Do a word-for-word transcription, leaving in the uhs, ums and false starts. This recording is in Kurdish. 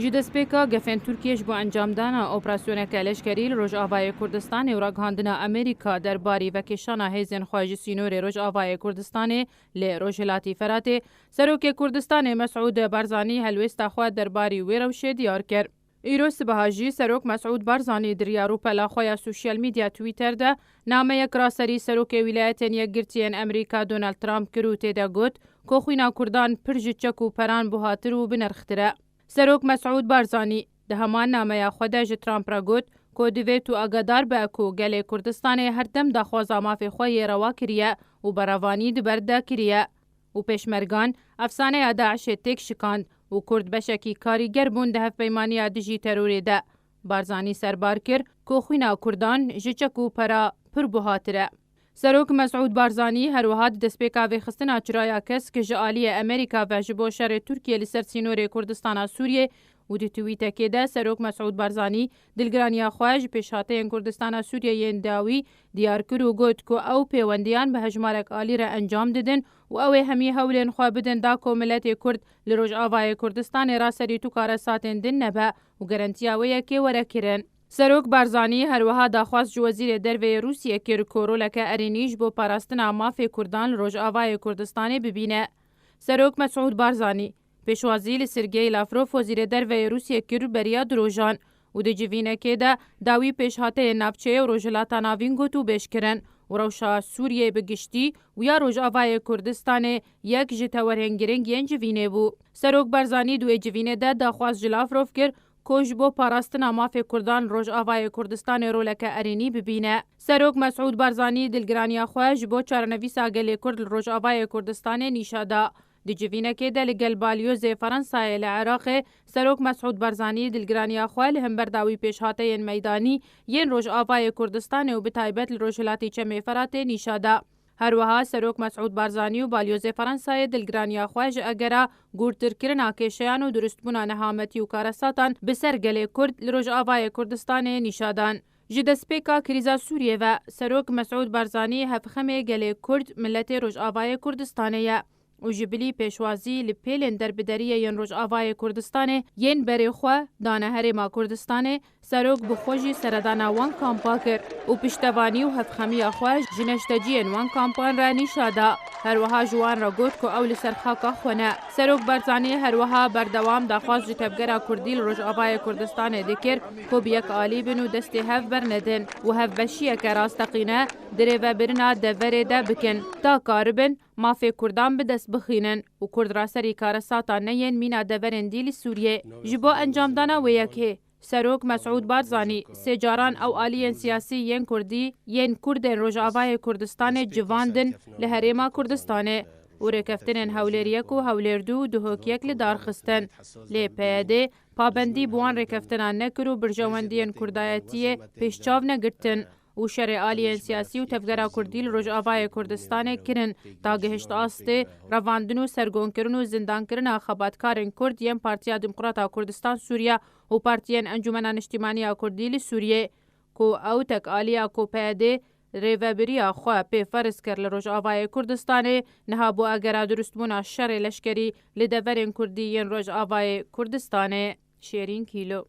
Ji destpêka gefên Tirkiyê ji bo encamdana operasyoneke leşkerî li Rojavayê Kurdistanê û ragihandina Amerîka derbarî vekêşana hêzên xwe ji sînorê Rojavayê Kurdistanê li Rojhilatî Feratê, Serokê Kurdistanê Mesûd Barzanî helwêsta xwe derbarî wê rewşê diyar kir. Îro sibeha jî Serok Mesûd Barzanî di riya rûpela xwe ya sosyal medya Twitter de nameyek raserî Serokê Wîlayetên Yekgirtiyên Amerîka Donald Trump kir û tê de got ku xwîna Kurdan pir ji çek û peran buhatir û binirxtir e. Serok Mesûd Barzanî di heman nameya xwe de ji Trump re got ku divê tu agadar be ku gelê Kurdistanê her dem daxwaza mafê xwe yê rewa kiriye û berevanî di ber de kiriye û pêşmergan efsaneya DAIŞê têk şikand û Kurd beşekî karîger bûn di hevpeymaniya dijî terorê de. Barzanî serbar kir ku xwîna Kurdan ji çek û pera pir buhatir e. Serok Mesûd Barzanî her wiha di destpêka vêxistina çiraya kesk ji aliyê Amerîka ve ji bo şerê Tirkiyê li ser sînorê Kurdistana Sûriyê û di twîtekê de Serok Mesûd Barzanî dilgiraniya xwe ji pêşhateyên Kurdistana Sûriyê yên dawî diyar kir û got ku ew pêwendiyan bi hejmarek alî re encam didin û ew ê hemî hewlên xwe bidin da ku miletê Kurd li Rojavayê Kurdistanê raserî tu karesatên din nebe û garantiya wê yekê were kirin. Serok Barzanî her wiha daxwaz ji Wezîrê Derve yê Rûsiyê kir ku roleke erênî ji bo parastina mafê Kurdan li Rojavayê Kurdistanê bibîne. Serok Mesûd Barzanî pêşwazî li Sergey Lavrov, Wezîrê Derve yê Rûsiyê kir beriya du rojan û di civînekê de dawî pêşhateyên navçeyê û Rojhilata Navîn gotûbêj kirin û rewşa Sûriyê bi giştî û ya Rojavayê Kurdistanê yek ji tewerên girîng yên civînê bû. Serok Barzanî di wê civînê de daxwaz ji Lavrov kir ku ji bo parastina mafê Kurdan li Rojavayê Kurdistanê roleke erênî bibîne. Serok Mesûd Barzanî dilgiraniya xwe ji bo çarenivîsa gelê Kurd li Rojavayê Kurdistanê nîşa da. Di civînekê de li gel balyozê Fransayê li Iraqê, Serok Mesûd Barzanî dilgiraniya xwe li hember dawî pêşhateyên meydanî yên Rojavayê Kurdistanê û bi taybet li Rojhilatî Çemê Feratê nîşa da. Her wiha Serok Mesûd Barzanî û balyozê Fransayê dilgiraniya xwe ji egera gûrtirkirina kêşeyan û durustbûna nehametî û karesatan bi ser gelê Kurd li Rojavayê Kurdistanê nîşa dan. Ji destpêka krîza Sûriyê ve Serok Mesûd Barzanî hevxemê gelê Kurd, miletê Rojavayê Kurdistanê ye û ji bilî pêşwazî li pêlên derbideriyê yên Rojavayê Kurdistanê yên berê xwe dane Herêma Kurdistanê, Serok bi xwe jî seredana wan kampa kir û piştevanî û hevxemiya xwe ji neşteciyên wan kampan re nîşa da. Her wiha ji wan re got ku ew li ser xaka xwe ne. Serok Barzanî her wiha berdewam daxwaz ji tevgera Kurdî li Rojavayê Kurdistanê dikir ku bi yek alî bin û destê hev bernedin û hevbeşiyeke rasteqîne di rêvebirina deverê de bikin, ta karibin mafê Kurdan bi dest bixînin û Kurd raserî karesatan neyên mîna deverên dî li Sûriyê. Ji bo encamdana wê yekê, Serok Mesûd Barzanî sê caran ew aliyên siyasî yên Kurdî yên Kurdên Rojavayê Kurdistanê civandin li Herêma Kurdistanê û rêkeftinên Hewlêr yek û Hewlêr du û Duhok yek li dar xistin. Lê P Y D pabendî bi wan rêkeftinan nekir û berjewendiyên Kurdayetiyê pêşçav negirtin û şerê aliyên siyasî û tevgera Kurdî li Rojavayê Kurdistanê kirin, ta gihişt astê revandin û sergonkirin û zindankirina xebatkarên Kurd yên Partiya Demokrata Kurdistan Sûriye û Partiyên Encûmena Niştîmanî ya Kurdî li Sûriyê, ku ew tekaliya ku P Y D rêvebiriya xwe pê ferz kir li Rojavayê Kurdistanê, niha bo egera durustbûna şerê leşkerî li deverên Kurdî yên Rojavayê Kurdistanê. Şêrîn Kîlo.